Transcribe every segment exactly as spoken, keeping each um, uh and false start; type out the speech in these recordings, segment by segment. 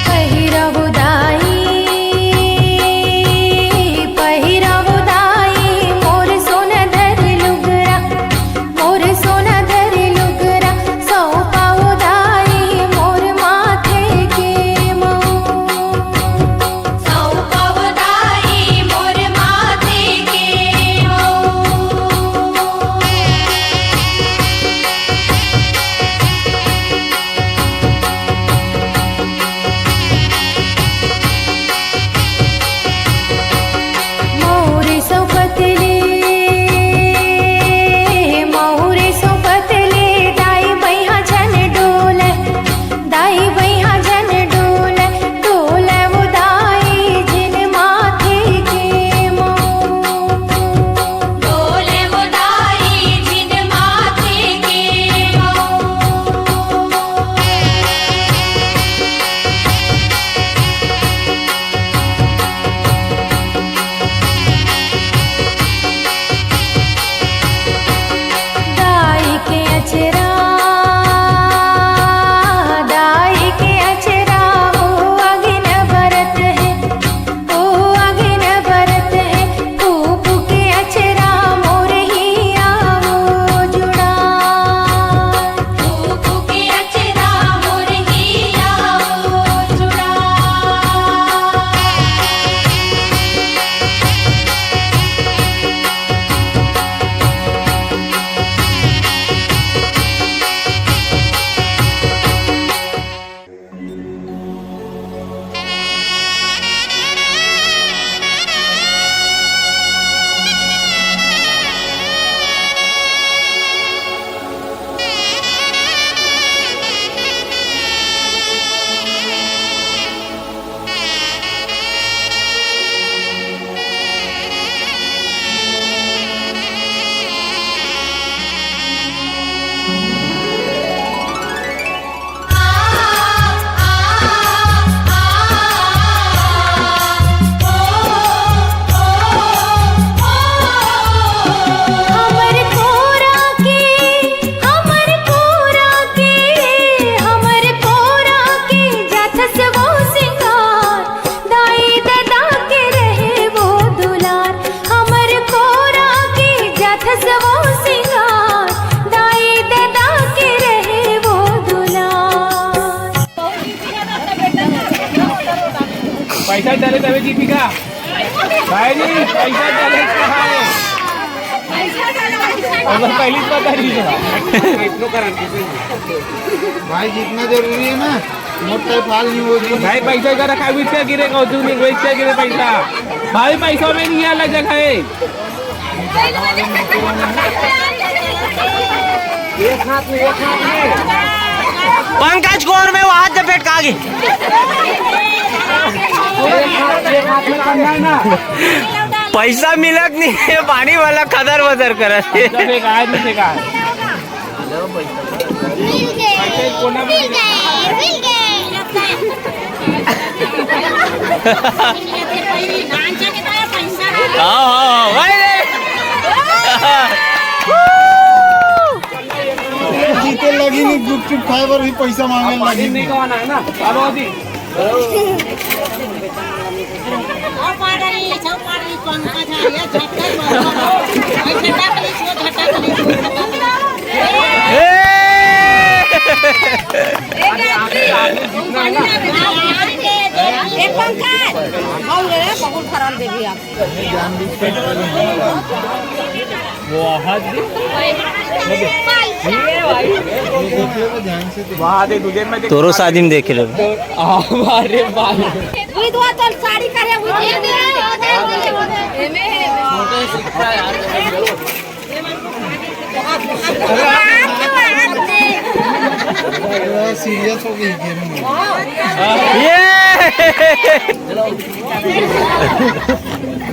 पहिरव दाई, पहिरव दाई, मोर सोनधर लुगरा, मोर सोनधर लुगरा, सौंपव दाई मोर माथे के मउर। सौंपव दाई मोर माथे के मउर। मउर सौंपत ले, मउर सौंपत ले, दाई बइहा झन डोलय, दाई बइहा झन डोलय, डोलय वो दाई झिन माथे के मउर। डोलय वो दाई झिन माथे के मउर। दाई के अचरा, दाई के अचरा, ओ अगिन बरत हे, ओ अगिन बरत हे, फूफू के अचरा मोर हिया ओ जुड़ा। फूफू के अचरा मोर हिया ओ जुड़ा। हमर कोरा के, हमर कोरा के, हमर कोरा के जाथस वो सिंगार, दाई ददा के रहे वो दुलार, हमर कोरा के जाथस वो सिंगार, दाई ददा के रहे वो दुलार। पैसा डाले तबे जीती का? भाई जी, पैसा डाले कहाँ है? अगर पहली पता नहीं था। भाई, जीतना जरूरी है ना, मोटा फाल नहीं हो जी। भाई, पैसा का रखा, इसका गिरे, कौतुक नहीं, इसका गिरे पैसा। भाई, पैसा में नहीं आला जगह है। पंकज गोर में वहां से पेट खा गई। पैसा मिलत नहीं है, पानी वाला खदर वदर करत है। मिल गए, मिल गए, मिल गए। हाँ, हाँ, हाँ, भाई रे। जीते लगी नहीं, गुपचुप खाए बर भी पैसा मांगे लगी। नहीं कमाना है ना, अब जी। धरम देवी आप। तोरो शादी में देख ले। अरे भाई। उई दुआ तो साड़ी करे, उई दुआ। सीरियस हो गई गेम में। ये।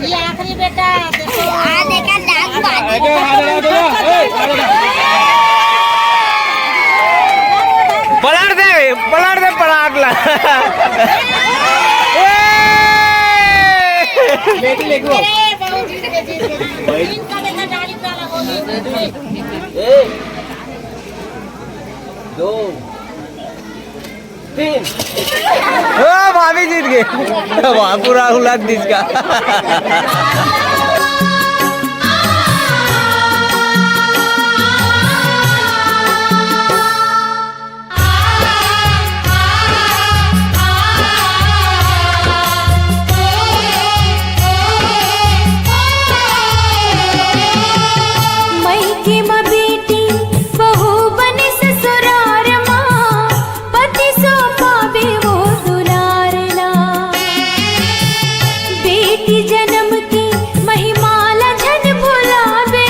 ये आखिरी बेटा, देखो। आ, देखा, डांस बाजी। पलट दे, पलट दे, पलट ला। ए! लेटी, लेटी। अरे, बहुत जीत गए, जीत गए। इनका बेटा गाड़ी पे लगा दो। एक, दो, तीन। ओ, भाभी जीत गए। वाह, पूरा उलट दिस का। मइके म बेटी बहू बने ससुरार मा, पति सो पावे वो दुलार ला। बेटी जनम के महिमा ला झन भुलावे,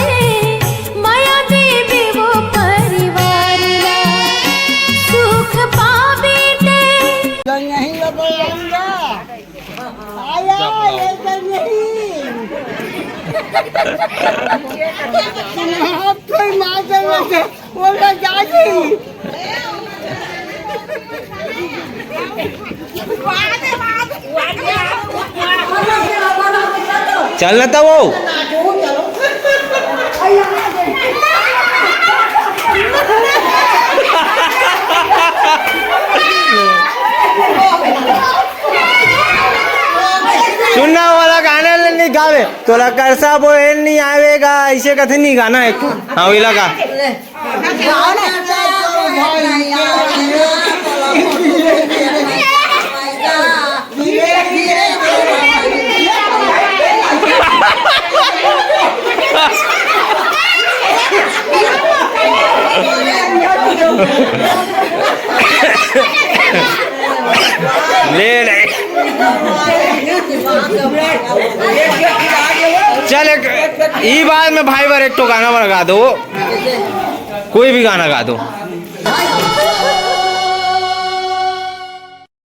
मया देवे वो परिवार ला। सुख पावे ते। नहीं अब आऊंगा। आया, ये तो नहीं। तुम हाथ पे मार दे, वो तो, वो तो जागी। चल ना तो वो। सुनना वाला गाना ले नहीं गावे, तोला करसा बोए नहीं आवेगा, ऐसे कथे नहीं गाना एक। हाँ, वही लगा। ले ले। चल, एक, ई बार में भाई बर एक ठो गाना बर गा दो, कोई भी गाना गा दो।